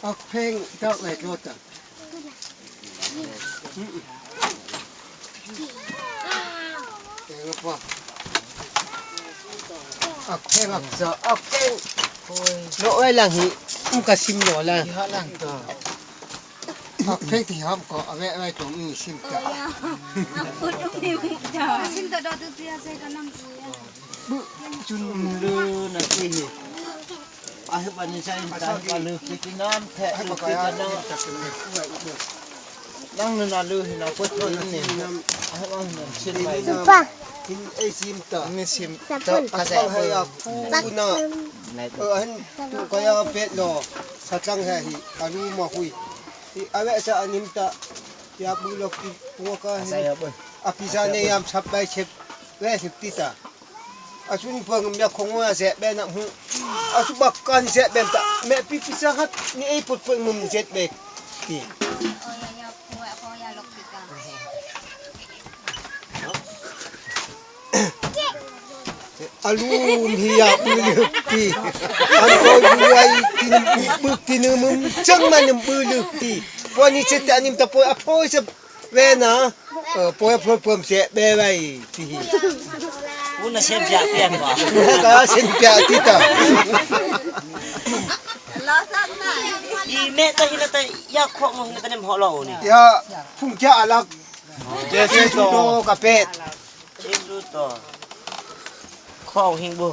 Ak pheng tak lai tlota. Apa? Ak pheng ak sa ak pheng. Lo oi lang hi um ka sim lo la. Ak pheng thì ham ko ave ave to mi sim ta. Bu chun lu na ki hi. A hi ban ni sai ta ka lu ki ti nam the lu ki ta na. Nang na lu hi na ko to ni. A hi ban na chin mai. Tin ai sim ta. Ni sim ta ka sa hai a phu na. Han tu ka ya pet lo sa tlang ha hi aru ma hui. Hi ave sa anim ta ya bu lo ki pu ka hi. A pi sa ne yam chap bai chep le hip ti ta. A chun pang mya khong wa se be na hu. A chu bak kan se ben ta me pi pi sa hat ni ei put put mum jet be ti. Alu hi ya bu lu ti. An ko bu ai tin bu tin mum chang ma nim bu lu ti. Po ni che ta nim ta po a po se ve na. Po po pom se be vai ti. Una sem pia pian ba. Ka sen pia ti ta. I me ta hi na ta ya kho mo hi na ta nem ho lo ni. Ya phung kya alak. Jesu to ka pet. Jesu to. Khong hing bu.